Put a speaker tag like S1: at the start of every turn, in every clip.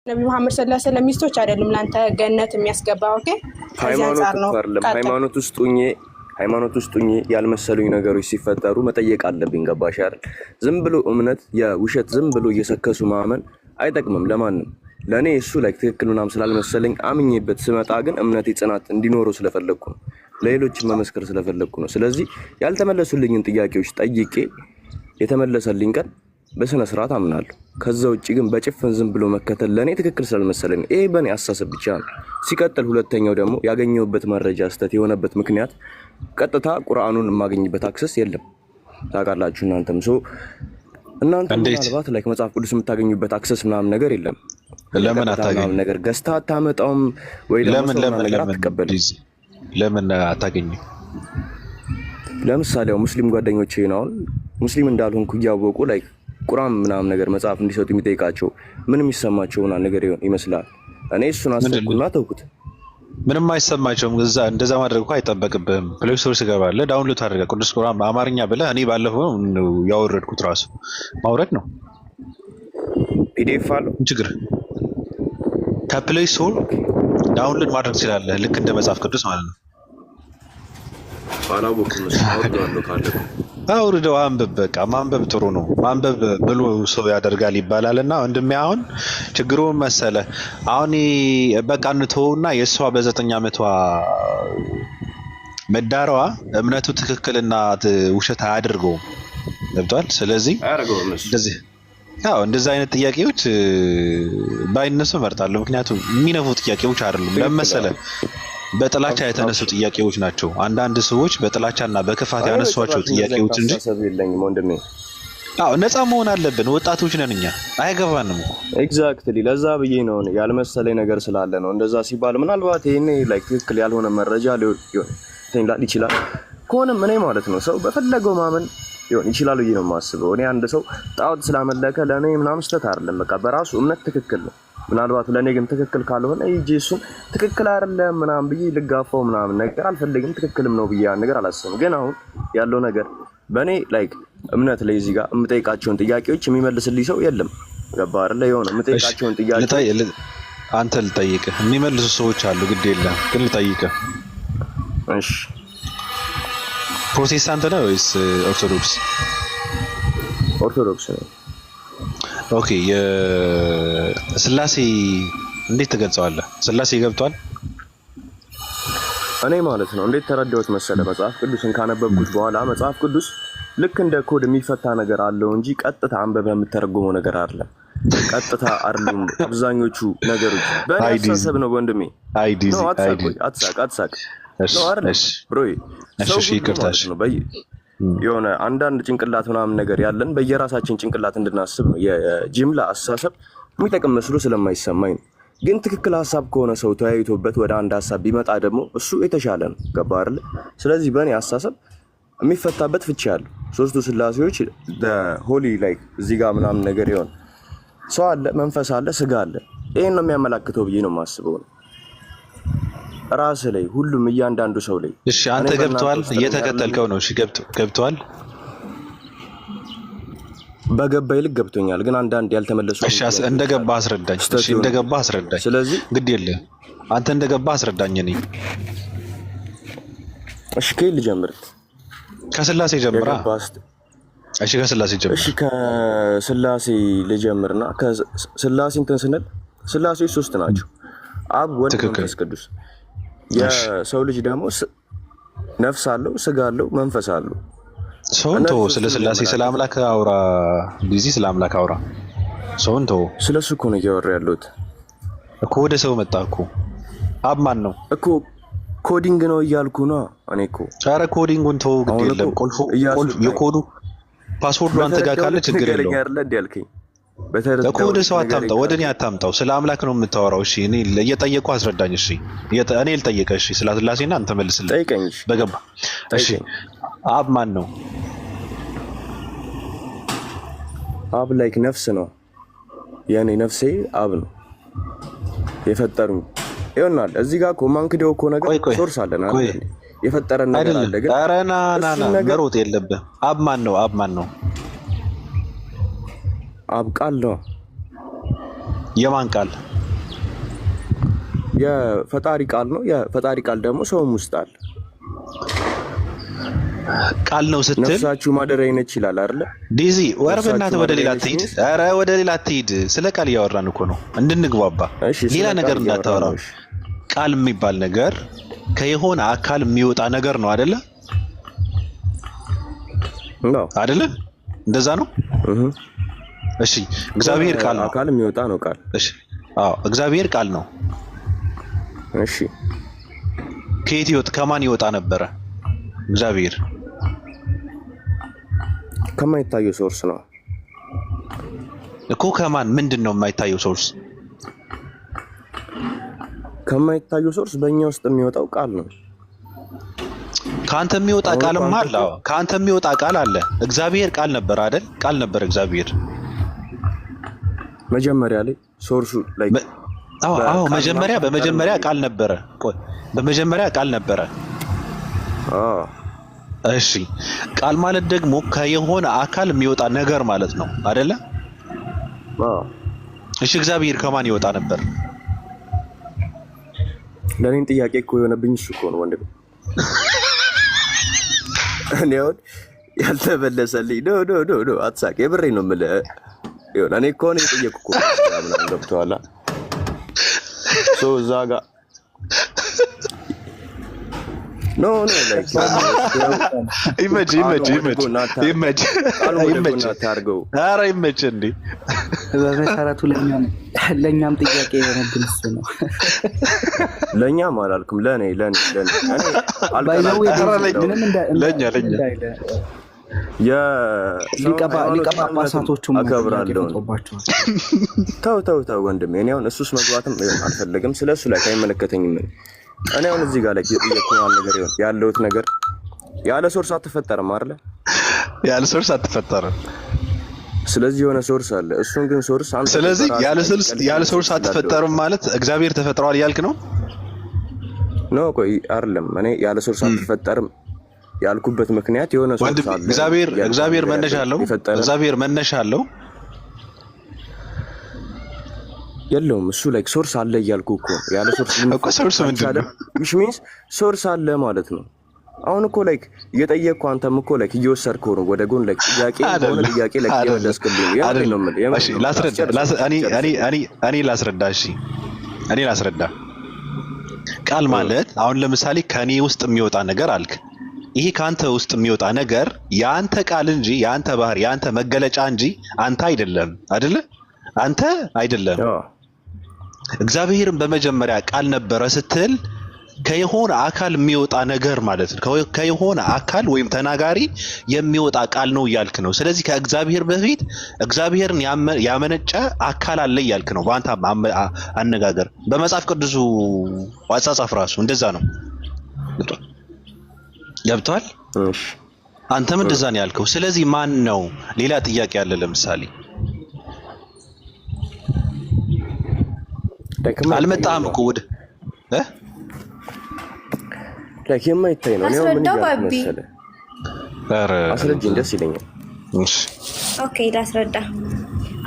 S1: ነቢ መሐመድ ሰለላሁ ዐለይሂ ወሰለም ሚስቶች አይደሉም ለአንተ ገነት የሚያስገባ። Okay፣ ከዚህ
S2: ሃይማኖት
S1: አንጻር ነው።
S2: እኮ አይደለም።
S1: ቀጥል።
S2: ሃይማኖት ውስጥ ሁኜ ያልመሰሉኝ ነገሮች ሲፈጠሩ መጠየቅ አለብኝ። ገባሽ አይደል? ዝም ብሎ እምነት የውሸት ዝም ብሎ እየሰከሱ ማመን አይጠቅምም ለማንም። ለእኔ እሱ like ትክክል ምናምን ስላልመሰለኝ አምኜበት ስመጣ ግን እምነቴ ጽናት እንዲኖረው ስለፈለግኩ ነው። ለሌሎች መመስከር ስለፈለግኩ ነው። ስለዚህ ያልተመለሱልኝን ጥያቄዎች ጠይቄ የተመለሰልኝ ቀን በስነ ስርዓት አምናለሁ። ከዛ ውጭ ግን በጭፍን ዝም ብሎ መከተል ለእኔ ትክክል ስላልመሰለኝ ነው። ይሄ በእኔ አስተሳሰብ ብቻ ነው። ሲቀጥል ሁለተኛው ደግሞ ያገኘሁበት መረጃ ስህተት የሆነበት ምክንያት ቀጥታ ቁርአኑን የማገኝበት access የለም። ታውቃላችሁ እናንተም፣ so እናንተ
S3: እንዴት?
S2: ምናልባት like መጽሐፍ ቅዱስ የምታገኙበት access ምናምን ነገር የለም።
S3: ለምን
S2: ቀጥታ
S3: አታገኝም?
S2: ምናምን ነገር ገዝተህ አታመጣውም ወይ ደግሞ
S3: ለምን
S2: ሰው
S3: ለምን
S2: ምናምን ነገር
S3: ለምን
S2: አትቀበልም።
S3: ዲዚ ለምን አታገኝም?
S2: ለምሳሌ ያው ሙስሊም ጓደኞቼ ነው፣ አሁን ሙስሊም እንዳልሆንኩ እያወቁ like ቁርአን ምናምን ነገር መጽሐፍ እንዲሰጡ የሚጠይቃቸው ምን የሚሰማቸው ምናምን ነገር ይመስላል። እኔ እሱን አሰብኩና ተውኩት።
S3: ምንም አይሰማቸውም። እዛ እንደዛ ማድረግ እኮ አይጠበቅብህም። Play Store ትገባለህ፣ download ታደርጋለህ። ቅዱስ ቁርአን በአማርኛ ብለህ፣ እኔ ባለፈው ነው ያወረድኩት፣ ራሱ ማውረድ ነው።
S2: PDF አለው።
S3: ምን ችግር? ከ Play Store download ማድረግ ትችላለህ። ልክ እንደ መጽሐፍ ቅዱስ ማለት ነው።
S2: አላወኩም። እሱን አወርደዋለሁ ካለ።
S3: አውርደው አንብብ። በቃ ማንበብ ጥሩ ነው። ማንበብ ብሎ ሰው ያደርጋል ይባላል። እና ወንድሜ፣ አሁን ችግሩ ምን መሰለህ? አሁን በቃ እንተወውና የእሷ በ9 ዓመቷ መዳሯ እምነቱ ትክክልና ውሸት አያደርገውም። ገብቷል። ስለዚህ
S2: አያደርገውም እሱ።
S3: እንደዚህ፣ አዎ፣ እንደዚህ አይነት ጥያቄዎች ባይነሱ እመርጣለሁ። ምክንያቱም የሚነፉ ጥያቄዎች አይደሉም። ለምን መሰለህ? በጥላቻ የተነሱ ጥያቄዎች ናቸው። አንዳንድ ሰዎች በጥላቻና በክፋት
S2: እኔ
S3: ያነሷቸው
S2: በጭራሽ እንደዚህ አይነት
S3: ጥያቄዎች እንጂ
S2: አስተሳሰብ የለኝም ወንድሜ።
S3: አዎ፣ ነፃ መሆን አለብን። ወጣቶች ነን እኛ፣ አይገባንም እኮ።
S2: Exactly፣ ለዛ ብዬ ነው፣ እኔ ያልመሰለኝ ነገር ስላለ ነው። እንደዛ ሲባል ምናልባት ይሄኔ like ትክክል ያልሆነ መረጃ ሊሆን ይችላል። ከሆነም እኔ ማለት ነው ሰው በፈለገው ማመን ሊሆን ይችላል ብዬ ነው የማስበው። እኔ አንድ ሰው ጣዖት ስላመለከ ለእኔ ምናምን ስህተት አይደለም። በቃ በራሱ እምነት ትክክል ነው። ምናልባት ለእኔ ግን ትክክል ካልሆነ ሂጄ እሱን ትክክል አይደለም ምናምን ብዬ ልጋፋው ምናምን ነገር አልፈልግም። ትክክልም ነው ብዬ ያን ነገር አላስብም። ግን አሁን ያለው ነገር በእኔ like እምነት ላይ እዚህ ጋር የምጠይቃቸውን ጥያቄዎች የሚመልስልኝ ሰው የለም። ገባህ አይደለ? የሆነ የምጠይቃቸውን ጥያቄዎች
S3: አንተ ልጠይቅህ፣ የሚመልሱ ሰዎች አሉ፣ ግድ የለም ግን ልጠይቅህ።
S2: እሺ።
S3: ፕሮቴስታንት ነህ ወይስ ኦርቶዶክስ?
S2: ኦርቶዶክስ ነው።
S3: Okay፣ የስላሴ እንዴት ትገልጸዋለህ? ስላሴ ገብቷል?
S2: እኔ ማለት ነው እንዴት ተረዳሁት መሰለ፣ መጽሐፍ ቅዱስን ካነበብኩት በኋላ መጽሐፍ ቅዱስ ልክ እንደ ኮድ የሚፈታ ነገር አለው እንጂ ቀጥታ አንበበህ የምተረጉመው ነገር አይደለም። ቀጥታ አይደሉም አብዛኞቹ ነገሮች። በእኔ አስተሳሰብ ነው ወንድሜ። ነው፣ አትሳቅ፣ ቆይ አትሳቅ፣ አትሳቅ። ነው አይደል bro ዬ? ሰው ሁሉ ማለት ነው የሆነ አንዳንድ ጭንቅላት ምናምን ነገር ያለን በየራሳችን ጭንቅላት እንድናስብ ነው። የጅምላ አስተሳሰብ የሚጠቅም መስሎ ስለማይሰማኝ ነው። ግን ትክክል ሀሳብ ከሆነ ሰው ተወያይቶበት ወደ አንድ ሀሳብ ቢመጣ ደግሞ እሱ የተሻለ ነው። ገባ አይደለ? ስለዚህ በእኔ አስተሳሰብ የሚፈታበት ፍቺ አለው። ሶስቱ ስላሴዎች holy like እዚህ ጋር ምናምን ነገር ይሆን ሰው አለ፣ መንፈስ አለ፣ ስጋ አለ። ይሄን ነው የሚያመላክተው ብዬ ነው የማስበው ነው ራስ ላይ ሁሉም እያንዳንዱ ሰው ላይ።
S3: እሺ፣ አንተ ገብተዋል፣ እየተከተልከው ነው። እሺ፣ ገብተዋል።
S2: በገባ ይልቅ ገብቶኛል፣ ግን አንዳንድ ያልተመለሱ
S3: እሺ፣ እንደገባ አስረዳኝ። እሺ፣ እንደገባ አስረዳኝ።
S2: ስለዚህ
S3: ግድ የለህም፣ አንተ እንደገባ አስረዳኝ። እኔ
S2: እሺ፣ ከየት ልጀምር?
S3: ከስላሴ ጀምራ። እሺ፣ ከስላሴ ጀምር።
S2: እሺ፣ ከስላሴ ልጀምርና ከስላሴ እንትን ስንል ስላሴዎች ሶስት ናቸው፣ አብ፣ ወልድ፣ መንፈስ ቅዱስ። የሰው ልጅ ደግሞ ነፍስ አለው፣ ስጋ አለው፣ መንፈስ አለው።
S3: ሰውን ተወው፣ ስለ ስላሴ፣ ስለ አምላክ አውራ። ቢዚ፣ ስለ አምላክ አውራ። ሰውን ተወው።
S2: ስለ እሱ እኮ ነው እያወራ ያለሁት።
S3: እኮ። ወደ ሰው መጣ እኮ። አብ ማን ነው?
S2: እኮ coding ነው እያልኩ ነው እኔ እኮ።
S3: ኧረ coding ኡን ተወው፣ ግድ የለም። ቁልፉ፣ የ code ኡ password ኡ አንተ ጋር ካለ ችግር የለውም።
S2: ያልከኝ
S3: እኮ ወደ ሰው አታምጣው፣ ወደ እኔ አታምጣው። ስለ አምላክ ነው የምታወራው። እሺ፣ እኔ እየጠየቁ አስረዳኝ። እሺ፣ እኔ ልጠየቀ። እሺ፣ ስለ ስላሴና አንተ መልስልኝ።
S2: ጠይቀኝ።
S3: በገባ። እሺ፣ አብ ማን ነው?
S2: አብ like ነፍስ ነው። የእኔ ነፍሴ አብ ነው የፈጠሩኝ። ይሆናል እዚህ ጋር እኮ ማንክደው እኮ ነገር source አለን አይደል? የፈጠረን ነገር አለ። ግን
S3: ኧረ ና ና ና፣ መሮጥ የለብህም። አብ ማን ነው? አብ ማን ነው?
S2: አብ ቃል ነው።
S3: የማን ቃል?
S2: የፈጣሪ ቃል ነው። የፈጣሪ ቃል ደግሞ ሰውም ውስጥ አለ።
S3: ቃል ነው ስትል
S2: ነፍሳችሁ ማደሪያ ነች ይላል አይደለ?
S3: ዴዚ ወረ
S2: ነፍሳችሁ
S3: በእናትህ ወደ ሌላ
S2: ማደሪያ ነች
S3: አትሂድ።
S2: means
S3: ኧረ ወደ ሌላ አትሂድ። ስለ ቃል እያወራን እኮ ነው እንድንግባባ፣
S2: እሺ፣
S3: ሌላ
S2: ስለ
S3: ነገር
S2: ቃል እያወራን
S3: እንዳታወራ።
S2: ነው። እሺ
S3: ቃል የሚባል ነገር ከየሆነ አካል የሚወጣ ነገር ነው አይደለ?
S2: ነው
S3: አይደለ? እንደዛ ነው።
S2: እህ
S3: እሺ እግዚአብሔር
S2: ከሆነ
S3: ቃል ነው።
S2: አካል የሚወጣ ነው ቃል።
S3: እሺ አዎ እግዚአብሔር ቃል ነው።
S2: እሺ
S3: ከየት ይወጥ ከማን ይወጣ ነበረ እግዚአብሔር?
S2: ከማይታየው source ነው።
S3: እኮ ከማን ምንድን ነው የማይታየው source?
S2: ከማይታየው source በእኛ ውስጥ የሚወጣው ቃል ነው።
S3: ከአንተ የሚወጣ
S2: አሁን እኮ
S3: ቃልማ
S2: አንተ
S3: አለ።
S2: እኮ
S3: አዎ ከአንተ የሚወጣ ቃል አለ። እግዚአብሔር ቃል ነበር አይደል? ቃል ነበር እግዚአብሔር።
S2: መጀመሪያ ላይ source ኡ ላይ
S3: አዎ አዎ፣
S2: በቃል
S3: መጀመሪያ
S2: አልተፈጠረም ነው
S3: በመጀመሪያ
S2: የሚለው።
S3: ቃል ነበረ። ቆይ በመጀመሪያ ቃል ነበረ።
S2: አዎ
S3: እሺ ቃል ማለት ደግሞ ከየሆነ አካል የሚወጣ ነገር ማለት ነው አይደለ?
S2: አዎ
S3: እሺ እግዚአብሔር ከማን ይወጣ ነበር?
S2: ለእኔን ጥያቄ እኮ የሆነብኝ እሱ እኮ ነው ወንድሜ። እኔ አሁን ያልተመለሰልኝ no no no no አትሳቅ፣ የብሬ ነው የምልህ። ይኸውልህ እኔ እኮ ነው የጠየኩህ እኮ ምናምን ገብቶሃል። So እዛ ጋር no no like ወስደው
S3: ይመች ይመች
S2: ቃሉን ወደ
S3: ይመች
S2: ጎን አታርገው፣
S3: ይመች
S2: ቃሉን ወደ
S3: ይመች።
S2: ጎን አታርገው።
S3: ኧረ ይመች እንዴ!
S4: በመሰረቱ ለእኛም ጥያቄ የሆነብን እሱ ነው።
S2: ለእኛም አላልኩም፣ ለእኔ ለእኔ ለእኔ እኔ
S4: by the way
S2: አልቀላቅልም።
S3: ኧረ ለኛ
S4: ምንም
S3: ለኛ ለኛ
S4: እንዳይለ
S2: የሰውን
S4: ሊቀ
S2: ሃይማኖት እምነትም
S4: ጳጳሳቶቹም ጥያቄ
S2: አከብራለሁ።
S4: ፈጥሮባቸዋል።
S2: ተው ተው ተው ወንድሜ፣ እኔ አሁን እሱስ መግባትም ይሆን አልፈለግም። ስለ እሱ ላይ አይመለከተኝም። እኔ አሁን እዚህ ጋር ላይ የጠየቅኩህ አንድ ነገር ይሆን ያለሁት ነገር ያለ source አትፈጠርም አይደለ?
S3: ያለ source አትፈጠርም።
S2: ስለዚህ የሆነ source አለ። እሱን ግን source አንተ
S3: ስለዚህ
S2: በራስህ
S3: ያለ
S2: ላይ
S3: source ያለ
S2: ቀልድ
S3: source
S2: ስላለው
S3: አትፈጠርም ማለት እግዚአብሔር ተፈጥሯል እያልክ ነው?
S2: No ቆይ አይደለም። እኔ ያለ source አትፈጠርም ያልኩበት ምክንያት የሆነ source
S3: ወንድሜ
S2: አለ ነው
S3: እግዚአብሔር
S2: እያልኩ
S3: እግዚአብሔር
S2: ነገር
S3: መነሻ
S2: ያለው
S3: አለው።
S2: የፈጠረን
S3: እግዚአብሔር መነሻ አለው።
S2: የለውም። እሱ like source አለ እያልኩ እኮ ነው። ያለ source
S3: እኮ
S2: ልንፈጠር
S3: source ምንድን
S2: ካልቻለ
S3: ነው?
S2: which means source አለ ማለት ነው። አሁን እኮ like እየጠየቅኩ አንተም እኮ like እየወሰድከው ነው ወደ ጎን like ጥያቄ በሆነ
S3: አይደለም
S2: ጥያቄ like
S3: አይደለም
S2: እየመለስክልኝ ነው። የምሬን
S3: አይደለም።
S2: ነው የምልህ፣
S3: እሺ
S2: የምሬን ነው የምልህ።
S3: ላስረዳ
S2: አስጨርሰኝ
S3: እኔ እኔ
S2: አስጨርሰኝ።
S3: እኔ እኔ ላስረዳ። እሺ እኔ ላስረዳ። ቃል ማለት አሁን ለምሳሌ ከኔ ውስጥ የሚወጣ ነገር አልክ። ይሄ ከአንተ ውስጥ የሚወጣ ነገር የአንተ ቃል እንጂ የአንተ ባህሪ የአንተ መገለጫ እንጂ አንተ አይደለም። አይደለ? አንተ አይደለም።
S2: አዎ
S3: እግዚአብሔርን በመጀመሪያ ቃል ነበረ ስትል ከየሆነ አካል የሚወጣ ነገር ማለት ነው። ከየሆነ አካል ወይም ተናጋሪ የሚወጣ ቃል ነው እያልክ ነው። ስለዚህ ከእግዚአብሔር በፊት እግዚአብሔርን ያመነጨ አካል አለ እያልክ ነው። በአንተ አነጋገር በመጽሐፍ ቅዱሱ አጻጻፍ ራሱ እንደዛ ነው። ገብቶሃል?
S2: እሺ
S3: አንተም እንደዛ ነው ያልከው። ስለዚህ ማን ነው? ሌላ ጥያቄ አለ። ለምሳሌ
S2: like የማይታይ
S3: አልመጣህም
S2: ነው
S3: እኮ ወደ እ
S2: like የማይታይ ነው። እኔ አሁን ምን
S5: አስረዳው
S2: እያልኩ
S5: ባቢ።
S2: መሰለህ?
S3: ኧረ
S2: አስረጅኝ፣ ደስ ይለኛል።
S3: እሺ
S5: Okay ላስረዳ።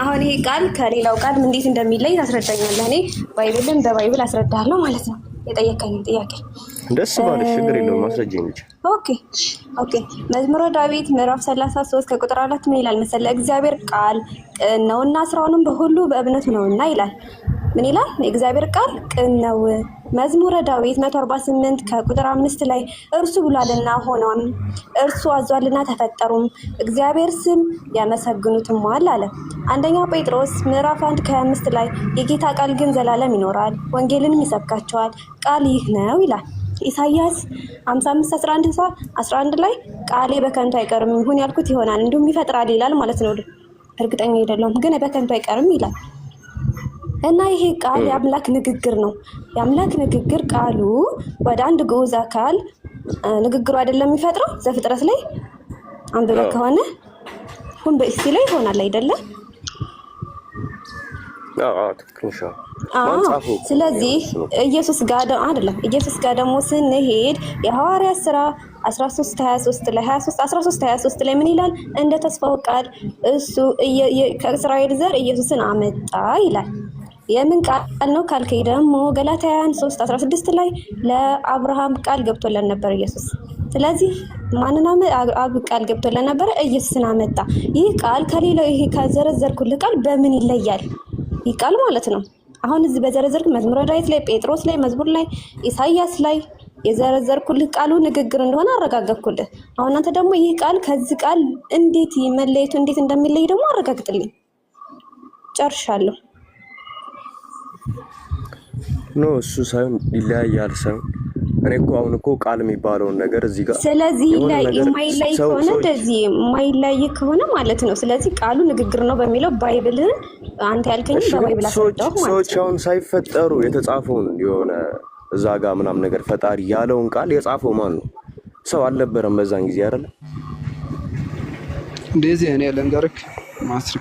S5: አሁን ይሄ ቃል ከሌላው ቃል እንዴት እንደሚለይ ታስረዳኛለህ። እኔ Bible ን በ Bible አስረዳለሁ ማለት ነው የጠየቀኝን ጥያቄ።
S2: ደስ ባለሽ ችግር የለውም። አስረጅኝ ብቻ።
S5: Okay okay። መዝሙረ ዳዊት ምዕራፍ 33 ከቁጥር 4 ምን ይላል መሰለ? እግዚአብሔር ቃል ቅን ነውና ስራውንም በሁሉ በእምነቱ ነውና ይላል። ምን ይላል? የእግዚአብሔር ቃል ቅን ነው። መዝሙረ ዳዊት 148 ከቁጥር 5 ላይ እርሱ ብሏልና ሆኗም፣ እርሱ አዟልና ተፈጠሩም፣ እግዚአብሔር ስም ያመሰግኑትማል አለ። አንደኛ ጴጥሮስ ምዕራፍ 1 ከ25 ላይ የጌታ ቃል ግን ዘላለም ይኖራል፣ ወንጌልንም ይሰብካቸዋል፣ ቃል ይህ ነው ይላል። ኢሳይያስ 55 11 ላይ ቃሌ በከንቱ አይቀርም፣ ይሁን ያልኩት ይሆናል፣ እንዲሁም ይፈጥራል ይላል ማለት ነው። እርግጠኛ አይደለሁም ግን በከንቱ አይቀርም ይላል። እና ይሄ ቃል የአምላክ ንግግር ነው። የአምላክ ንግግር ቃሉ ወደ አንድ ግዑዝ አካል ንግግሩ አይደለም የሚፈጥረው። ዘፍጥረት ላይ አንብበ ከሆነ ሁን በእስቲ ላይ ይሆናል አይደለም?
S2: ትክክል ነሽ።
S5: አዎ።
S2: ማን ጻፈው እኮ
S5: ስለዚህ
S2: እሱ ነው።
S5: ኢየሱስ ጋር አይደለም ኢየሱስ ጋር ደግሞ ስንሄድ የሐዋርያት ስራ 13 23 ላይ 23 13 23 ላይ ምን ይላል? እንደ ተስፋው ቃል እሱ ከእስራኤል ዘር ኢየሱስን አመጣ ይላል። የምን ቃል ነው ካልከኝ ደግሞ ገላትያን 3:16 ላይ ለአብርሃም ቃል ገብቶለን ነበር ኢየሱስ። ስለዚህ ማንን አብ ቃል ገብቶለን ነበረ፣ ኢየሱስን አመጣ። ይህ ቃል ከሌላው ይሄ ከዘረዘርኩልህ ቃል በምን ይለያል? ይህ ቃል ማለት ነው። አሁን እዚህ በዘረዘርክ መዝሙረ ዳዊት ላይ፣ ጴጥሮስ ላይ፣ መዝሙር ላይ፣ ኢሳያስ ላይ የዘረዘርኩልህ ቃሉ ንግግር እንደሆነ አረጋገጥኩልህ። አሁን አንተ ደግሞ ይህ ቃል ከዚህ ቃል እንዴት መለየቱ እንዴት እንደሚለይ ደግሞ አረጋግጥልኝ። ጨርሻለሁ።
S2: No፣ እሱ ሳይሆን ይለያያል ሳይሆን እኔ እኮ አሁን እኮ ቃል የሚባለውን ነገር እዚህ ጋር
S5: ስለዚህ
S2: የሆነ ነገር
S5: የማይለይ
S2: ሰው
S5: ከሆነ
S2: ሰዎች
S5: እንደዚህ የማይለይ ከሆነ ማለት ነው። ስለዚህ ቃሉ ንግግር ነው በሚለው Bible ህን አንተ ያልከኝን
S2: እሺ፣ ግን
S5: በ Bible
S2: ሰዎች
S5: አስረዳሁ ማለት
S2: ሰዎች
S5: ነው።
S2: አሁን ሳይፈጠሩ የተጻፈውን የሆነ እዛ ጋር ምናምን ነገር ፈጣሪ ያለውን ቃል የጻፈው ማን ነው? ሰው አልነበረም በዛን ጊዜ አይደለ?
S6: እንደዚህ እኔ ልንገርክ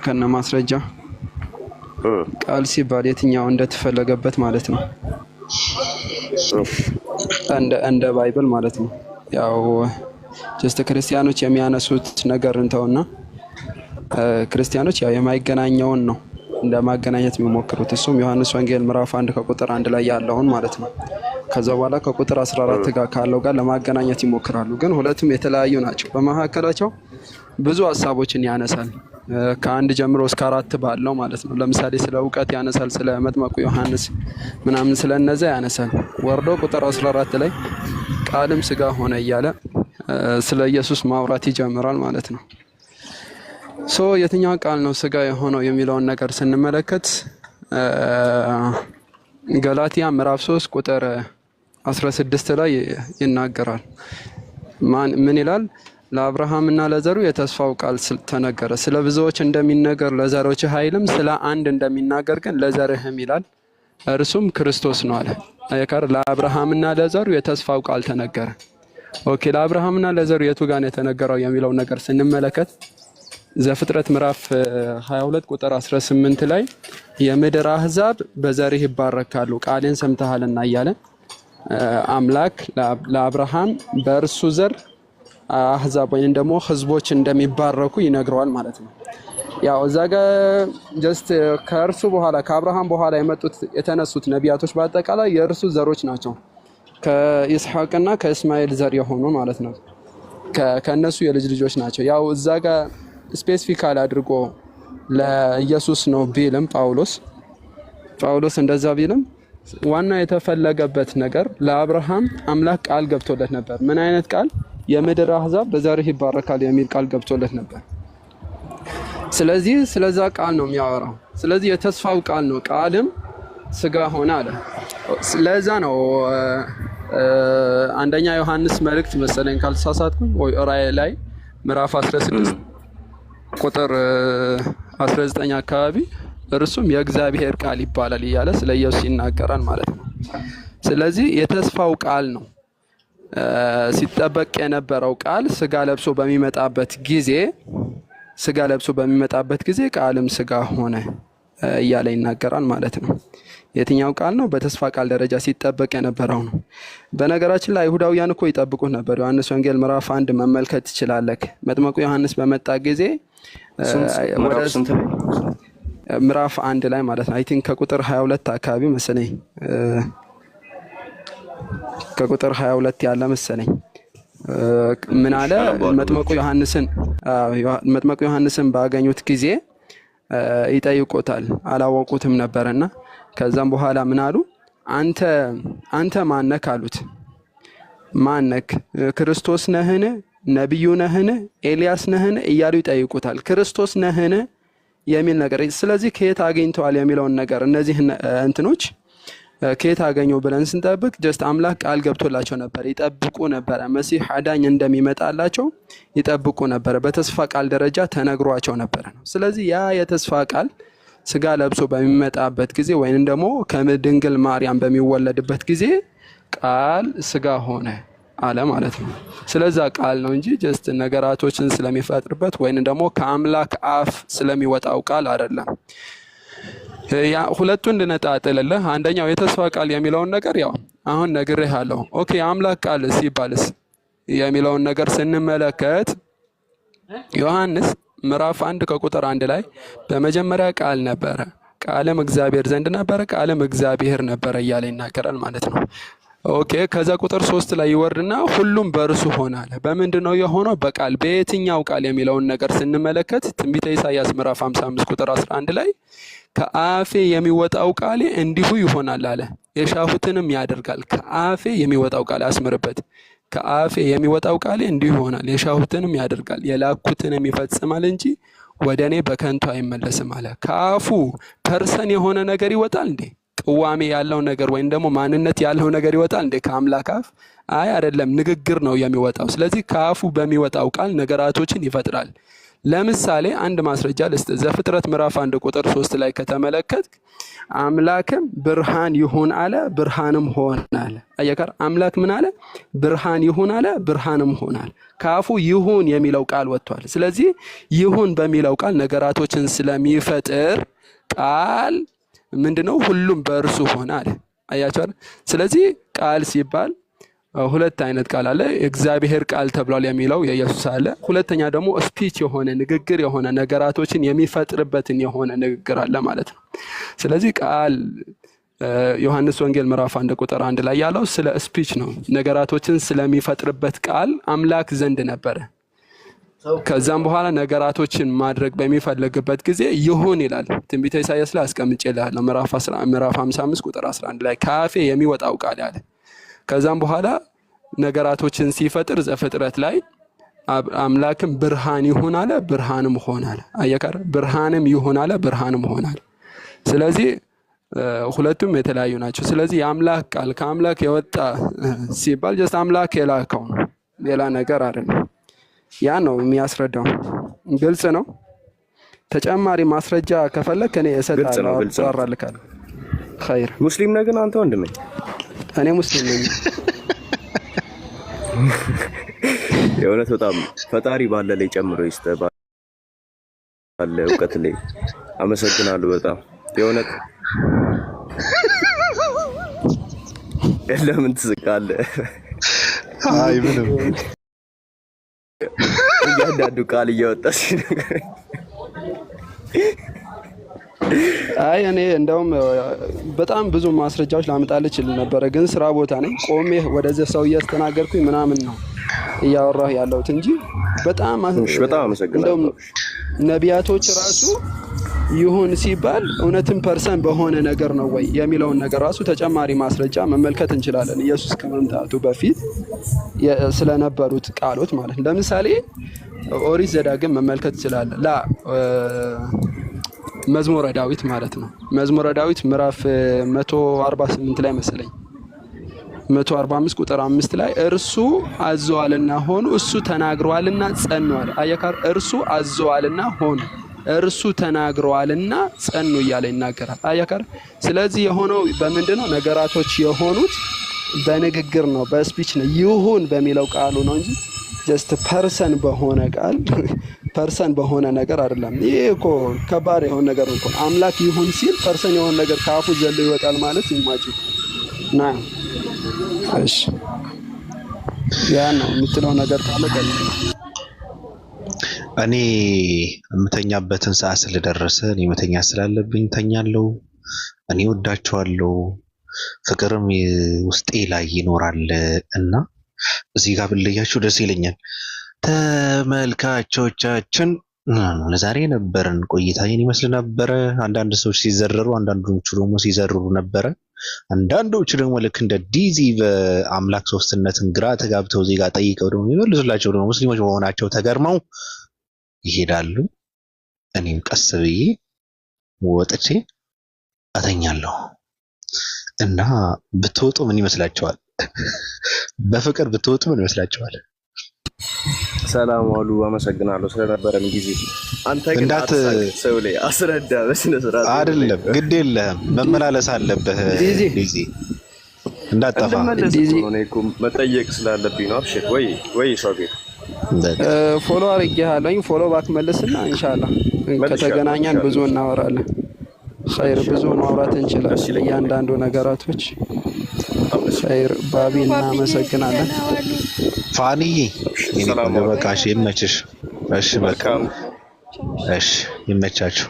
S6: ከነ ማስረጃ ቃል ሲባል የትኛው እንደተፈለገበት ማለት ነው።
S2: እሺ
S6: እንደ Bible ማለት ነው። ያው just ክርስቲያኖች የሚያነሱት ነገር እንተውና ክርስቲያኖች ያው የማይገናኘውን ነው እንደ ማገናኘት የሚሞክሩት። እሱም ዮሐንስ ወንጌል ምዕራፍ 1 ከቁጥር 1 ላይ ያለውን ማለት ነው። ከዛ በኋላ ከቁጥር 14 ጋር ካለው ጋር ለማገናኘት ይሞክራሉ። ግን ሁለቱም የተለያዩ ናቸው። በመካከላቸው ብዙ ሀሳቦችን ያነሳል። ከ1 ጀምሮ እስከ 4 ባለው ማለት ነው። ለምሳሌ ስለ እውቀት ያነሳል፣ ስለ መጥመቁ ዮሐንስ ምናምን ስለ እነዚያ ያነሳል። ወርዶ ቁጥር 14 ላይ ቃልም ስጋ ሆነ እያለ ስለ ኢየሱስ ማውራት ይጀምራል ማለት ነው። So የትኛው ቃል ነው ስጋ የሆነው የሚለውን ነገር ስንመለከት ገላትያ ምዕራፍ 3 ቁጥር 16 ላይ ይናገራል። ማን ምን ይላል? ለአብርሃምና ለዘሩ የተስፋው ቃል ተነገረ። ስለ ብዙዎች እንደሚነገር ለዘሮችህ አይልም፣ ስለ አንድ እንደሚናገር ግን ለዘርህም ይላል፣ እርሱም ክርስቶስ ነው አለ። አየካር ለአብርሃምና ለዘሩ የተስፋው ቃል ተነገረ። Okay፣ ለአብርሃምና ለዘሩ የቱ ጋር ነው የተነገረው የሚለው ነገር ስንመለከት ዘፍጥረት ምዕራፍ 22 ቁጥር 18 ላይ የምድር አህዛብ በዘርህ ይባረካሉ ቃሌን ሰምተሃልና እያለ አምላክ ለአብርሃም በእርሱ ዘር አህዛብ ወይም ደግሞ ህዝቦች እንደሚባረኩ ይነግረዋል ማለት ነው። ያው እዛ ጋር just ከእርሱ በኋላ ከአብርሃም በኋላ የመጡት የተነሱት ነቢያቶች በአጠቃላይ የእርሱ ዘሮች ናቸው። ከይስሐቅና ከእስማኤል ዘር የሆኑ ማለት ነው። ከእነሱ የልጅ ልጆች ናቸው። ያው እዛ ጋር specifically አድርጎ ለኢየሱስ ነው ቢልም ጳውሎስ እንደዛ ቢልም ዋና የተፈለገበት ነገር ለአብርሃም አምላክ ቃል ገብቶለት ነበር። ምን አይነት ቃል? የምድር አህዛብ በዘርህ ይባረካል የሚል ቃል ገብቶለት ነበር። ስለዚህ ስለዛ ቃል ነው የሚያወራው። ስለዚህ የተስፋው ቃል ነው። ቃልም ስጋ ሆነ አለ። ለዛ ነው አንደኛ ዮሐንስ መልእክት መሰለኝ ካልተሳሳትኩኝ ወይ ራእይ ላይ ምዕራፍ 16 ቁጥር 19 አካባቢ እርሱም የእግዚአብሔር ቃል ይባላል እያለ ስለ ኢየሱስ ይናገራል ማለት ነው። ስለዚህ የተስፋው ቃል ነው ሲጠበቅ የነበረው ቃል ስጋ ለብሶ በሚመጣበት ጊዜ ቃልም ስጋ ሆነ እያለ ይናገራል ማለት ነው። የትኛው ቃል ነው? በተስፋ ቃል ደረጃ ሲጠበቅ የነበረው ነው። በነገራችን ላይ አይሁዳውያን እኮ ይጠብቁት ነበር። ዮሐንስ ወንጌል ምዕራፍ 1 መመልከት ትችላለህ። መጥመቁ ዮሐንስ በመጣ ጊዜ ወደ
S2: ምዕራፍ ስንት ላይ?
S6: ምዕራፍ 1 ላይ ማለት ነው። I think ከቁጥር 22 አካባቢ መሰለኝ፣ ከቁጥር 22 ያለ መሰለኝ። ምን አለ? መጥመቁ ዮሐንስን ባገኙት ጊዜ ይጠይቁታል። አላወቁትም ነበርና ከዛም በኋላ ምን አሉ? አንተ ማነክ አሉት። ማነክ? ክርስቶስ ነህን? ነቢዩ ነህን? ኤልያስ ነህን? እያሉ ይጠይቁታል። ክርስቶስ ነህን የሚል ነገር። ስለዚህ ከየት አግኝተዋል የሚለውን ነገር እነዚህ እንትኖች ከየት አገኙ ብለን ስንጠብቅ just አምላክ ቃል ገብቶላቸው ነበር፣ ይጠብቁ ነበረ። መሲህ አዳኝ እንደሚመጣላቸው ይጠብቁ ነበረ። በተስፋ ቃል ደረጃ ተነግሯቸው ነበረ ነው። ስለዚህ ያ የተስፋ ቃል ስጋ ለብሶ በሚመጣበት ጊዜ ወይንም ደግሞ ከድንግል ማርያም በሚወለድበት ጊዜ ቃል ስጋ ሆነ አለ ማለት ነው። ስለዛ ቃል ነው እንጂ just ነገራቶችን ስለሚፈጥርበት ወይንም ደግሞ ከአምላክ አፍ ስለሚወጣው ቃል አይደለም። ያ ሁለቱን እንድነጣጥልልህ አንደኛው የተስፋ ቃል የሚለውን ነገር ያው አሁን ነግሬሃለሁ። Okay፣ የአምላክ ቃል ሲባልስ የሚለውን ነገር ስንመለከት ዮሐንስ ምዕራፍ 1 ከቁጥር 1 ላይ በመጀመሪያ ቃል ነበረ፣ ቃልም እግዚአብሔር ዘንድ ነበረ፣ ቃልም እግዚአብሔር ነበረ እያለ ይናገራል ማለት ነው። Okay፣ ከዛ ቁጥር 3 ላይ ይወርድና ሁሉም በእርሱ ሆነ አለ። በምንድን ነው የሆነው? በቃል። በየትኛው ቃል የሚለውን ነገር ስንመለከት ትንቢተ ኢሳይያስ ምዕራፍ 55 ቁጥር 11 ላይ ከአፌ የሚወጣው ቃሌ እንዲሁ ይሆናል አለ፣ የሻሁትንም ያደርጋል። ከአፌ የሚወጣው ቃል አስምርበት። ከአፌ የሚወጣው ቃሌ እንዲሁ ይሆናል፣ የሻሁትንም ያደርጋል፣ የላኩትንም ይፈጽማል እንጂ ወደ እኔ በከንቱ አይመለስም አለ። ከአፉ person የሆነ ነገር ይወጣል እንዴ? ቅዋሜ ያለው ነገር ወይም ደግሞ ማንነት ያለው ነገር ይወጣል እንዴ ከአምላክ አፍ? አይ አይደለም፣ ንግግር ነው የሚወጣው። ስለዚህ ከአፉ በሚወጣው ቃል ነገራቶችን ይፈጥራል። ለምሳሌ አንድ ማስረጃ ልስጥ። ዘፍጥረት ምዕራፍ 1 ቁጥር 3 ላይ ከተመለከትክ አምላክም ብርሃን ይሁን አለ፣ ብርሃንም ሆነ አለ። አየካር አምላክ ምን አለ? ብርሃን ይሁን አለ፣ ብርሃንም ሆነ አለ። ከአፉ ይሁን የሚለው ቃል ወጥቷል። ስለዚህ ይሁን በሚለው ቃል ነገራቶችን ስለሚፈጥር ቃል ምንድነው? ሁሉም በእርሱ ሆነ አለ። አያቸዋል። ስለዚህ ቃል ሲባል ሁለት አይነት ቃል አለ። የእግዚአብሔር ቃል ተብሏል የሚለው የኢየሱስ አለ። ሁለተኛ ደግሞ speech የሆነ ንግግር የሆነ ነገራቶችን የሚፈጥርበትን የሆነ ንግግር አለ ማለት ነው። ስለዚህ ቃል ዮሐንስ ወንጌል ምዕራፍ 1 ቁጥር 1 ላይ ያለው ስለ speech ነው። ነገራቶችን ስለሚፈጥርበት ቃል አምላክ ዘንድ ነበረ። ከዛም በኋላ ነገራቶችን ማድረግ በሚፈልግበት ጊዜ ይሁን ይላል። ትንቢተ ኢሳያስ ላይ አስቀምጬልሃለሁ ምዕራፍ 55 ቁጥር 11 ላይ ከአፌ የሚወጣው ቃል አለ። ከዛም በኋላ ነገራቶችን ሲፈጥር ዘፍጥረት ላይ አምላክም ብርሃን ይሁን አለ፣ ብርሃንም ሆነ አለ። አየካር ብርሃንም ይሁን አለ፣ ብርሃንም ሆነ አለ። ስለዚህ ሁለቱም የተለያዩ ናቸው። ስለዚህ የአምላክ ቃል ከአምላክ የወጣ ሲባል just አምላክ የላከው ነው፣ ሌላ ነገር አይደለም። ያ ነው የሚያስረዳው። ግልጽ ነው። ተጨማሪ ማስረጃ ከፈለክ እኔ
S2: ግልጽ
S6: እሰጥሃለሁ፣
S2: ነው፣ ግልጽ ነው።
S6: አብራራልካለሁ። ኸይር።
S2: ሙስሊም ነህ ግን አንተ ወንድሜ?
S6: እኔ ሙስሊም ነኝ።
S2: የእውነት በጣም ፈጣሪ ባለ ላይ ጨምሮ ይስጥህ፣ ባለ እውቀት ላይ አመሰግናለሁ። በጣም የእውነት። ለምን ትስቃለህ?
S3: አይ ምንም።
S2: እያንዳንዱ ቃል እያወጣ ሲነግረኝ
S6: አይ እኔ እንደውም በጣም ብዙ ማስረጃዎች ላመጣልህ እችል ነበረ፣ ግን ስራ ቦታ ነኝ። ቆሜ ወደዚህ ሰው እያስተናገድኩኝ ምናምን ነው እያወራሁ ያለሁት እንጂ በጣም
S2: እሺ፣ በጣም አመሰግናለሁ።
S6: እንደውም ነቢያቶች ራሱ ይሁን ሲባል እውነትም person በሆነ ነገር ነው ወይ የሚለውን ነገር ራሱ ተጨማሪ ማስረጃ መመልከት እንችላለን። ኢየሱስ ከመምጣቱ በፊት ስለነበሩት ቃሎች ማለት ነው። ለምሳሌ ኦሪት ዘዳግም መመልከት እንችላለን። ላ መዝሙረ ዳዊት ማለት ነው። መዝሙረ ዳዊት ምዕራፍ 148 ላይ መሰለኝ፣ 145 ቁጥር 5 ላይ እርሱ አዘዋልና ሆኑ፣ እሱ ተናግሯልና ጸኑ አለ። አየካር እርሱ አዘዋልና ሆኑ፣ እርሱ ተናግሯልና ጸኑ እያለ ይናገራል። አየካር ስለዚህ የሆነው በምንድን ነው? ነገራቶች የሆኑት በንግግር ነው፣ በ speech ነው፣ ይሁን በሚለው ቃሉ ነው እንጂ just person በሆነ ቃል person በሆነ ነገር አይደለም። ይህ እኮ ከባድ የሆነ ነገር እኮ ነው። አምላክ ይሁን ሲል person የሆነ ነገር ከአፉ ዘሎ ይወጣል ማለት imagine ና። እሺ፣ ያ ነው የምትለው ነገር ካለ ቀጥል።
S3: እኔ የምተኛበትን ሰዓት ስለደረሰ እኔ መተኛ ስላለብኝ ተኛለሁ። እኔ ወዳቸዋለሁ፣ ፍቅርም ውስጤ ላይ ይኖራል እና እዚህ ጋር ብለያችሁ ደስ ይለኛል። ተመልካቾቻችን፣ ለዛሬ የነበረን ቆይታ ይህን ይመስል ነበረ። አንዳንድ ሰዎች ሲዘረሩ፣ አንዳንዶቹ ደግሞ ሲዘርሩ ነበረ። አንዳንዶቹ ደግሞ ልክ እንደ ዲዚ በአምላክ ሶስትነትን ግራ ተጋብተው እዚህ ጋር ጠይቀው ደግሞ የሚመልሱላቸው ደግሞ ሙስሊሞች በመሆናቸው ተገርመው ይሄዳሉ። እኔም ቀስ ብዬ ወጥቼ እተኛለሁ እና ብትወጡ ምን ይመስላችኋል? በፍቅር ብትወጡ ምን ይመስላችኋል?
S2: ሰላም ዋሉ። አመሰግናለሁ ስለነበረን ጊዜ። አንተ ግን አትሳቅ፣ ሰው ላይ አስረዳ በስነ ስርዓት።
S3: አይደለም፣ ግድ የለህም፣ መመላለስ አለብህ።
S6: ዲዚ።
S3: ዲዚ፣ እንዳጠፋ።
S2: እንድመለስ
S6: ዲዚ።
S2: እኮ ነው። እኔ እኮ መጠየቅ ስላለብኝ ነው። አብሽር። ወይ ወይ ሶፊር።
S3: በቃ።
S6: Follow አድርጌሃለሁኝ። Follow back መልስና ኢንሻአላህ
S2: መልሻለሁ፣
S6: ከተገናኘን ብዙ
S2: መልሻለሁ።
S6: እናወራለን። ኸይር፣ ብዙ ማውራት
S2: ደስ
S6: እንችላለን።
S2: ይለኛል።
S6: እያንዳንዱ ነገራቶች
S2: በጣም ደስ ይለኛል።
S6: ኸይር ባቢ፣
S7: ባቢዬ።
S6: እናመሰግናለን።
S7: ደህና ዋሉ።
S3: ፋኒዬ የኔ
S2: ሰላም
S3: ቆንጆ
S2: ዋሉ።
S3: በቃ እሺ፣ ይመችሽ። እሺ በቃ።
S2: መልካም።
S3: እሺ፣ ይመቻችሁ።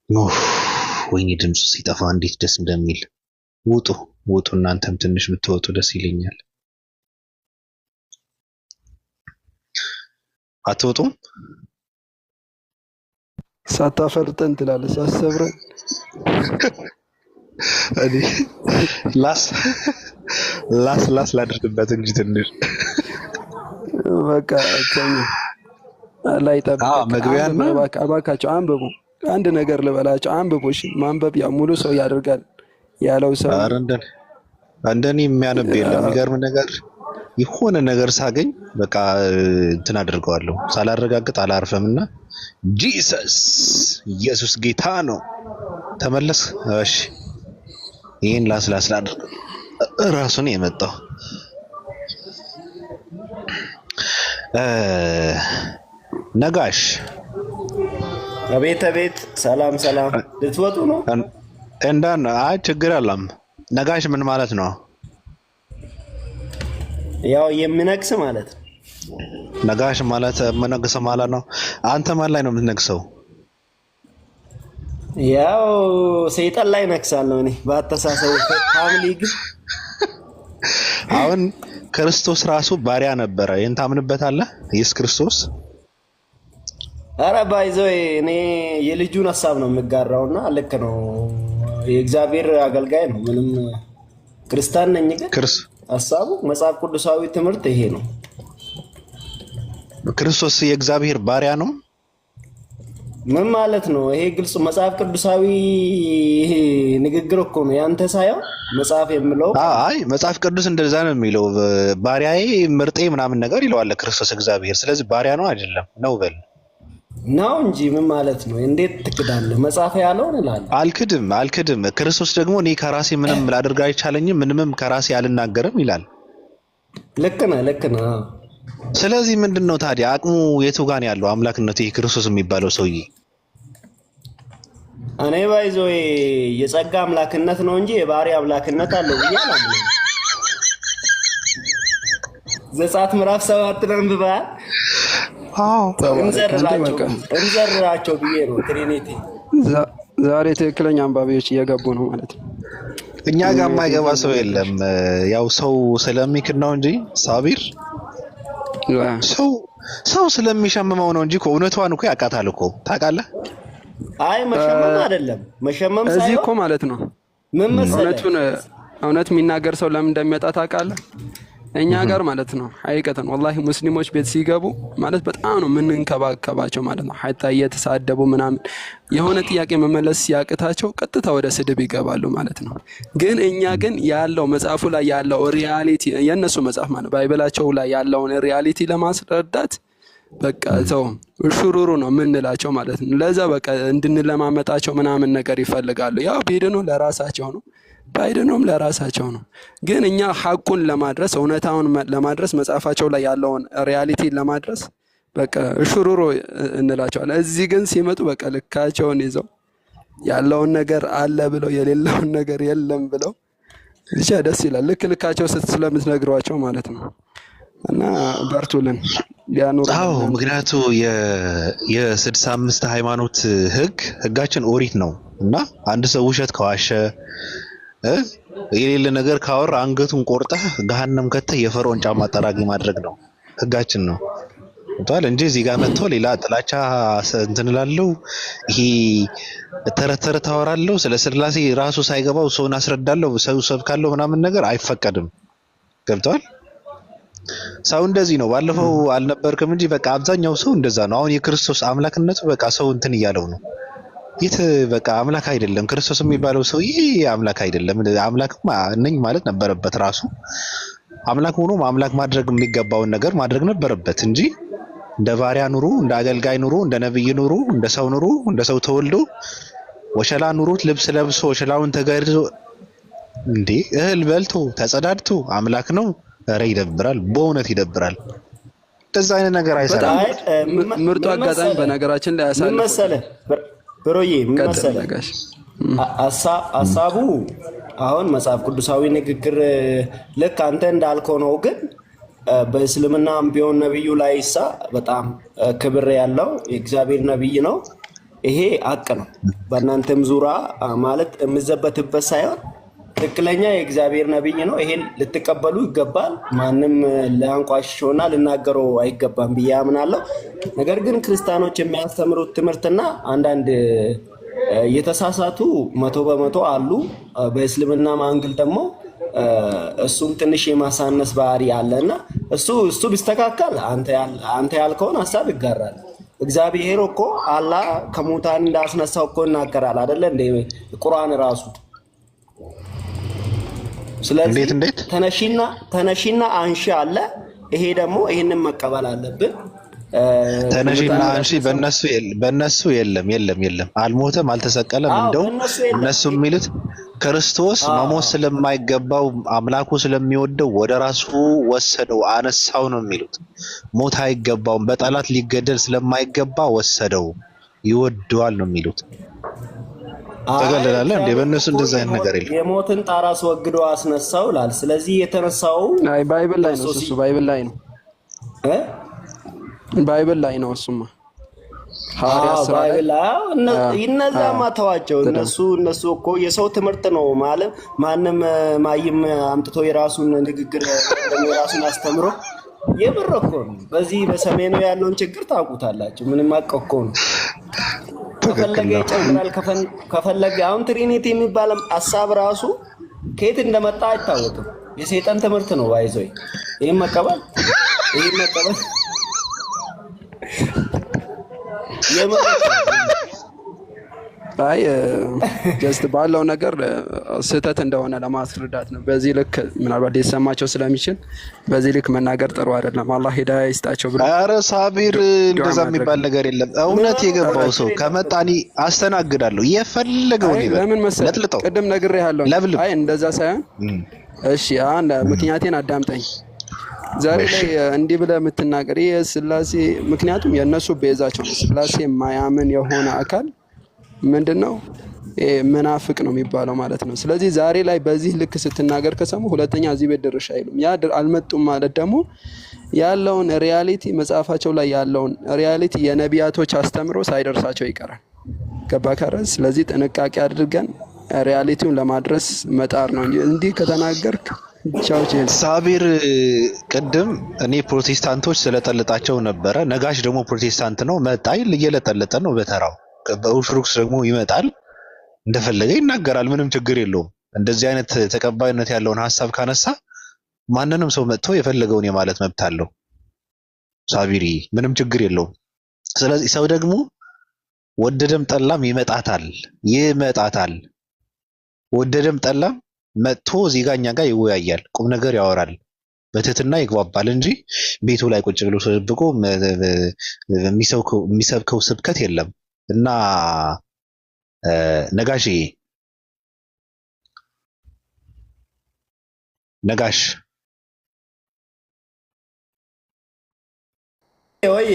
S3: ኡፍ፣ ወይኔ ድምፁ ሲጠፋ እንዴት ደስ እንደሚል። ውጡ ውጡ፣ እናንተም ትንሽ ብትወጡ ደስ ይለኛል። አትወጡም?
S6: ሳታፈርጠን ትላለህ፣ ሳትሰብረን።
S3: እኔ ላስ ላስ ላስ ላድርግበት እንጂ ትንሽ።
S6: በቃ ተኛ ላይ ጠብቀህ።
S3: መግቢያና
S6: አንብብ እባካቸው፣ አንብቡ። አንድ ነገር ልበላቸው፣ አንብቡ። እሺ፣ ማንበብ ያው ሙሉ ሰው ያደርጋል ያለው ሰው።
S3: ኧረ እንደኔ የሚያነብ የለም። የሚገርም ነገር የሆነ ነገር ሳገኝ በቃ እንትን አድርገዋለሁ፣ ሳላረጋግጥ አላርፈም። እና Jesus ኢየሱስ ጌታ ነው። ተመለስ። እሺ ይህን ላስ ላስ ላድርግ። እራሱ ነው የመጣው። ነጋሽ።
S7: አቤት አቤት፣ ሰላም ሰላም። ልትወጡ ነው?
S3: እንዳን አይ ችግር የለም። ነጋሽ ምን ማለት ነው?
S7: ያው የሚነግስ ማለት ነው።
S3: ነጋሽ ማለት የምነግስ ማለት ነው። አንተ ማን ላይ ነው የምትነግሰው?
S7: ያው ሰይጣን ላይ ነግሳለሁ እኔ በአተሳሰቡ family ግን።
S3: አሁን ክርስቶስ ራሱ ባሪያ ነበረ። ይህን ታምንበታለህ? ኢየሱስ ክርስቶስ።
S7: ኧረ by the way እኔ የልጁን ሀሳብ ነው የምጋራውና ልክ ነው። የእግዚአብሔር አገልጋይ ነው። ምንም ክርስቲያን ነኝ፣ ግን ሀሳቡ መጽሐፍ ቅዱሳዊ ትምህርት ይሄ ነው።
S3: ክርስቶስ የእግዚአብሔር ባሪያ ነው።
S7: ምን ማለት ነው? ይሄ ግልጽ መጽሐፍ ቅዱሳዊ ንግግር እኮ ነው። ያንተ ሳይሆን መጽሐፍ የምለው።
S3: አይ መጽሐፍ ቅዱስ እንደዛ ነው የሚለው። ባሪያዬ ምርጤ ምናምን ነገር ይለዋል ክርስቶስ እግዚአብሔር። ስለዚህ ባሪያ ነው አይደለም ነው በል።
S7: ነው እንጂ ምን ማለት ነው? እንዴት ትክዳለህ? መጽሐፍ ያለውን እላለሁ።
S3: አልክድም አልክድም። ክርስቶስ ደግሞ እኔ ከራሴ ምንም ላደርግ አይቻለኝም፣ ምንምም ከራሴ አልናገርም ይላል።
S7: ልክ ነህ፣ ልክ ነህ።
S3: ስለዚህ ምንድን ነው ታዲያ አቅሙ የቱ ጋር ነው ያለው አምላክነቱ? ይሄ ክርስቶስ የሚባለው ሰውዬ።
S7: እኔ by the way የጸጋ አምላክነት ነው እንጂ የባህሪ አምላክነት አለው ብዬ አላምንም። ዘጸአት ምዕራፍ 7 አንብበሃል? እንዘርራቸው ብዬ ነው Trinity።
S6: ዛሬ ትክክለኛ አንባቢዎች እየገቡ ነው ማለት ነው።
S3: እኛ ጋር የማይገባ ሰው የለም። ያው ሰው ስለሚክድ ነው እንጂ ሳቢር፣ ሰው ስለሚሸምመው ነው እንጂ እኮ እውነቷን እኮ ያውቃታል እኮ ታውቃለህ።
S7: አይ መሸመም አይደለም፣ መሸመም
S6: እዚህ
S7: ሳይሆን
S6: እኮ ማለት ነው።
S7: ምን መሰለህ፣
S6: እውነቱን እውነት የሚናገር ሰው ለምን እንደሚመጣ ታውቃለህ? እኛ ጋር ማለት ነው ሐቂቀተን ወላሂ ሙስሊሞች ቤት ሲገቡ ማለት በጣም ነው የምንንከባከባቸው ማለት ነው። ሐታ እየተሳደቡ ምናምን የሆነ ጥያቄ መመለስ ሲያቅታቸው ቀጥታ ወደ ስድብ ይገባሉ ማለት ነው። ግን እኛ ግን ያለው መጽሐፉ ላይ ያለው reality፣ የእነሱ መጽሐፍ ማለት Bible ኣቸው ላይ ያለውን reality ለማስረዳት በቃ ተው ሹሩሩ ነው የምንላቸው ማለት ነው። ለዛ በቃ እንድንለማመጣቸው ምናምን ነገር ይፈልጋሉ። ያው ቢድኑ ለራሳቸው ነው፣ ባይድኑም ለራሳቸው ነው። ግን እኛ ሐቁን ለማድረስ፣ እውነታውን ለማድረስ፣ መጽሐፋቸው ላይ ያለውን reality ለማድረስ በቃ ሹሩሩ እንላቸዋለን። እዚህ ግን ሲመጡ በቃ ልካቸውን ይዘው ያለውን ነገር አለ ብለው የሌለውን ነገር የለም ብለው ብቻ ደስ ይላል። ልክ ልካቸው ስለምትነግሯቸው ማለት ነው። እና በርቱልን ያኑር።
S3: አዎ ምክንያቱ የ65 ሃይማኖት ህግ ህጋችን ኦሪት ነው እና አንድ ሰው ውሸት ከዋሸ የሌለ ነገር ካወራ አንገቱን ቆርጠህ ገሃነም ከተህ የፈርዖን ጫማ ጠራጊ ማድረግ ነው፣ ህጋችን ነው። ገብቶሃል እንጂ እዚህ ጋር መጥቶ ሌላ ጥላቻ እንትን እላለሁ፣ ይሄ ተረት ተረት አወራለሁ፣ ስለ ስላሴ ራሱ ሳይገባው ሰውን አስረዳለሁ፣ ሰው ሰብካለሁ ምናምን ነገር አይፈቀድም። ገብቶሃል? ሰው እንደዚህ ነው። ባለፈው አልነበርክም እንጂ በቃ አብዛኛው ሰው እንደዛ ነው። አሁን የክርስቶስ አምላክነቱ በቃ ሰው እንትን እያለው ነው። የት በቃ አምላክ አይደለም ክርስቶስ የሚባለው ሰውዬ አምላክ አይደለም። አምላክማ ነኝ ማለት ነበረበት፣ ራሱ አምላክ ሆኖ አምላክ ማድረግ የሚገባውን ነገር ማድረግ ነበረበት እንጂ እንደ ባሪያ ኑሮ፣ እንደ አገልጋይ ኑሮ፣ እንደ ነብይ ኑሮ፣ እንደ ሰው ኑሮ፣ እንደ ሰው ተወልዶ ወሸላ ኑሮት ልብስ ለብሶ ወሸላውን ተገርዞ እንዴ እህል በልቶ ተጸዳድቶ አምላክ ነው። ኧረ ይደብራል፣ በእውነት ይደብራል። እንደዛ አይነት ነገር አይሰራም።
S6: በጣም ምርጡ አጋጣሚ በነገራችን ላይ
S7: ምን
S6: ያሳልፉ።
S7: መሰለህ ብሮዬ፣ ምን
S6: ቀጥል
S7: መሰለህ
S6: ነጋሽ።
S7: ሀሳቡ አሁን መጽሐፍ ቅዱሳዊ ንግግር ልክ አንተ እንዳልከው ነው። ግን በእስልምናም ቢሆን ነቢዩ ላይ ኢሳ በጣም ክብር ያለው የእግዚአብሔር ነቢይ ነው። ይሄ ሀቅ ነው። በእናንተም ዙራ ማለት የምዘበትበት ሳይሆን ትክክለኛ የእግዚአብሔር ነቢይ ነው። ይሄን ልትቀበሉ ይገባል። ማንም ሊያንቋሽሸውና ልናገረው አይገባም ብዬ አምናለሁ። ነገር ግን ክርስቲያኖች የሚያስተምሩት ትምህርትና አንዳንድ የተሳሳቱ 100% አሉ። በእስልምና angle ደግሞ እሱም ትንሽ የማሳነስ ባህሪ አለና እሱ ቢስተካከል አንተ ያልከውን ሀሳብ ይጋራል። እግዚአብሔር እኮ አላህ ከሙታን እንዳስነሳው እኮ ይናገራል አይደለ እንደ ቁርአን ራሱ። ስለዚህ
S3: እንዴት እንዴት
S7: ተነሺና አንሺ አለ። ይሄ ደግሞ ይሄንን መቀበል አለብን።
S3: ተነሺና አንሺ በእነሱ የለም የለም የለም፣ አልሞተም፣ አልተሰቀለም። እንደው እነሱ የሚሉት ክርስቶስ መሞት ስለማይገባው አምላኩ ስለሚወደው ወደ ራሱ ወሰደው፣ አነሳው ነው የሚሉት። ሞት አይገባውም፣ በጠላት ሊገደል ስለማይገባ ወሰደው፣ ይወደዋል ነው የሚሉት። ተገልላለህ እንዴ? በእነሱ እንደዛ አይነት ነገር የለም።
S7: የሞትን ጣር አስወግዶ አስነሳው ይላል። ስለዚህ የተነሳው
S6: አይ Bible ላይ ነው እሱ፣ Bible ላይ ነው Bible ላይ ነው እሱማ ሐዋርያት ሥራ ላይ
S7: እነዛማ ተዋቸው። እነሱ እኮ የሰው ትምህርት ነው ማለት ማንም ማይም አምጥቶ የራሱን ንግግር የራሱን አስተምሮ የምር እኮ ነው። በዚህ በሰሜኑ ያለውን ችግር ታውቁታላችሁ። ምንም አቅ እኮ ነው። ከፈለገ ይጨምራል፣ ከፈለገ አሁን Trinity የሚባል ሀሳብ ራሱ ከየት እንደመጣ አይታወቅም። የሰይጣን ትምህርት ነው። ባይዞይ ይህን መቀበል ይህን መቀበል
S6: አይ just ባለው ነገር ስህተት እንደሆነ ለማስረዳት ነው። በዚህ ልክ ምናልባት ሊሰማቸው ስለሚችል በዚህ ልክ መናገር ጥሩ አይደለም። አላህ ሂዳያ ይስጣቸው ብሎ
S3: ኧረ ሳቢር እንደዛ የሚባል ነገር የለም። እውነት የገባው ሰው ከመጣ እኔ አስተናግዳለሁ። የፈለገውን ይበል።
S6: ለምን መሰለህ
S3: ለጥልጠው፣
S6: ቅድም ነግሬሃለሁ።
S3: ለብልብ።
S6: አይ እንደዛ ሳይሆን እሺ፣ አንድ ምክንያቴን አዳምጠኝ። ዛሬ ላይ እንዲህ ብለህ የምትናገር ይህ ስላሴ ምክንያቱም የእነሱ ቤዛቸው ነው። ስላሴ ማያምን የሆነ አካል ምንድን ነው መናፍቅ ነው የሚባለው ማለት ነው። ስለዚህ ዛሬ ላይ በዚህ ልክ ስትናገር ከሰሙ ሁለተኛ እዚህ ቤት ድርሽ አይሉም። ያ አልመጡም ማለት ደግሞ ያለውን reality መጽሐፋቸው ላይ ያለውን reality የነቢያቶች አስተምሮ ሳይደርሳቸው ይቀራል። ገባ ካረ ስለዚህ ጥንቃቄ አድርገን reality ውን ለማድረስ መጣር ነው እንጂ እንዲህ ከተናገርክ ቻው ቼል።
S3: ሳቢር ቅድም እኔ ፕሮቴስታንቶች ስለጠልጣቸው ነበረ። ነጋሽ ደግሞ ፕሮቴስታንት ነው መጣ እየለጠለጠ ነው በተራው። በኦርቶዶክስ ደግሞ ይመጣል እንደፈለገ ይናገራል። ምንም ችግር የለውም። እንደዚህ አይነት ተቀባይነት ያለውን ሀሳብ ካነሳ ማንንም ሰው መጥቶ የፈለገውን የማለት መብት አለው። ሳቢሪ ምንም ችግር የለውም። ስለዚህ ሰው ደግሞ ወደደም ጠላም ይመጣታል ይመጣታል። ወደደም ጠላም መጥቶ እዚህ ጋር እኛ ጋር ይወያያል፣ ቁም ነገር ያወራል፣ በትህትና ይግባባል እንጂ ቤቱ ላይ ቁጭ ብሎ ተደብቆ የሚሰብከው ስብከት የለም። እና ነጋሽ ነጋሽ
S7: ወይ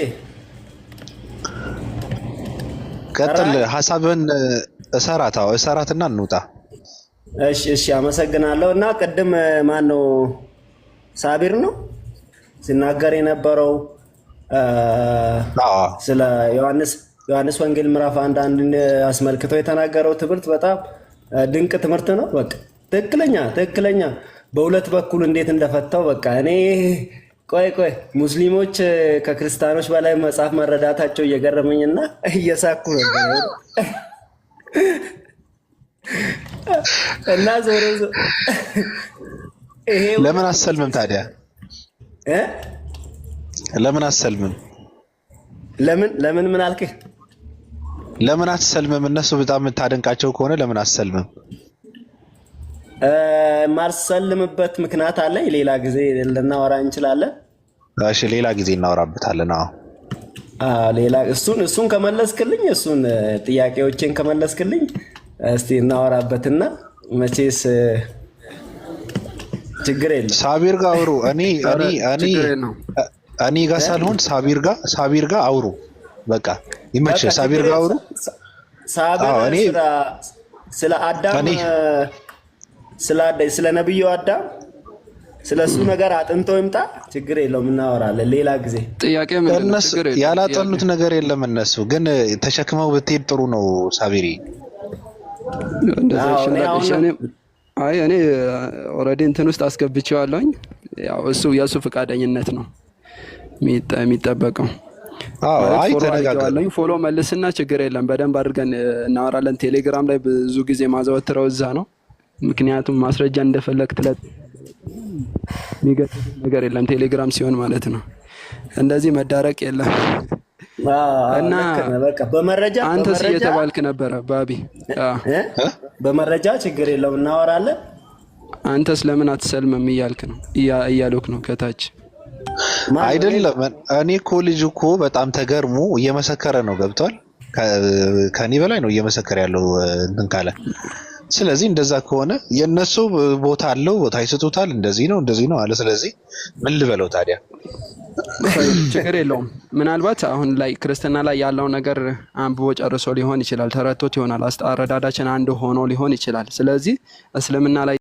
S3: ቀጥል ሀሳብህን። እሰራት አዎ እሰራትና እንውጣ።
S7: እሺ እሺ፣ አመሰግናለሁ። እና ቅድም ማን ነው ሳቢር ነው ሲናገር የነበረው ስለ ዮሐንስ ወንጌል ምዕራፍ 1:1 አስመልክቶ የተናገረው ትምህርት በጣም ድንቅ ትምህርት ነው። በቃ ትክክለኛ ትክክለኛ በሁለት በኩል እንዴት እንደፈታው በቃ እኔ ቆይ ቆይ ሙስሊሞች ከክርስቲያኖች በላይ መጽሐፍ መረዳታቸው እየገረመኝና እየሳኩ ነበር። እና ዞሮ ይሄ
S3: ለምን አሰልምም ታዲያ? ለምን አሰልምም?
S7: ለምን ለምን ምን አልክ?
S3: ለምን አትሰልምም? እነሱ በጣም የምታደንቃቸው ከሆነ ለምን አትሰልምም?
S7: የማልሰልምበት ምክንያት አለኝ። ሌላ ጊዜ ልናወራ እንችላለን።
S3: እሺ፣ ሌላ ጊዜ እናወራበታለን። አዎ
S7: ሌላ እሱን ከመለስክልኝ እሱን ጥያቄዎችን ከመለስክልኝ እስቲ እናወራበትና መቼስ ችግር የለም።
S3: ሳቢር ጋር አውሩ። እኔ እኔ እኔ እኔ ጋር ሳልሆን ሳቢር ጋር ሳቢር ጋር አውሩ። በቃ ይመችህ። ሳቢር ጋር አውሩ።
S7: ሳቢር ስለ አዳም ስለ ነብዩ አዳም ስለ እሱ ነገር አጥንቶ ይምጣ። ችግር የለውም፣ እናወራለን ሌላ ጊዜ።
S6: ጥያቄ ምንድን ነው?
S3: እነሱ
S6: ችግር የለውም። ጥያቄ
S3: ያላጠኑት ነገር የለም። እነሱ ግን ተሸክመው ብትሄድ ጥሩ ነው ሳቢሪ።
S6: እንደዛ
S7: አዎ፣ እኔ
S6: ይሻላል።
S7: አሁን
S6: እሺ፣ እኔ አይ እኔ already እንትን ውስጥ አስገብቼዋለሁኝ። ያው እሱ የእሱ ፈቃደኝነት ነው የሚጠበቀው።
S3: አዎ
S6: ማለት
S3: አይ
S6: follow
S3: ተነጋገሩ።
S6: አድርጌዋለሁኝ። Follow መልስና ችግር የለም በደንብ አድርገን እናወራለን። ቴሌግራም ላይ ብዙ ጊዜ ማዘወትረው እዛ ነው። ምክንያቱም ማስረጃ እንደፈለግ ትለጥ የሚገጥም ነገር የለም ቴሌግራም ሲሆን ማለት ነው። እንደዚህ መዳረቅ የለም እና
S7: ልክ ነህ። በቃ በመረጃ
S6: አንተስ
S7: በመረጃ
S6: እየተባልክ ነበረ ባቢ። አዎ።
S7: እ? በመረጃ ችግር የለውም እናወራለን።
S6: አንተስ ለምን አትሰልምም እያልክ ነው እያሉክ ነው ከታች።
S7: ማን ነው?
S3: አይደለም እኔ እኮ ልጅ እኮ በጣም ተገርሞ እየመሰከረ ነው። ገብቷል። ከኔ በላይ ነው እየመሰከረ ያለው እንትን ካለ። ስለዚህ እንደዛ ከሆነ የእነሱ ቦታ አለው፣ ቦታ ይሰጡታል። እንደዚህ ነው እንደዚህ ነው አለ። ስለዚህ ምን ልበለው ታዲያ?
S6: ችግር የለውም። ምናልባት አሁን ላይ ክርስትና ላይ ያለው ነገር አንብቦ ጨርሶ ሊሆን ይችላል፣ ተረድቶት ይሆናል፣ አረዳዳችን አንድ ሆኖ ሊሆን ይችላል። ስለዚህ እስልምና ላይ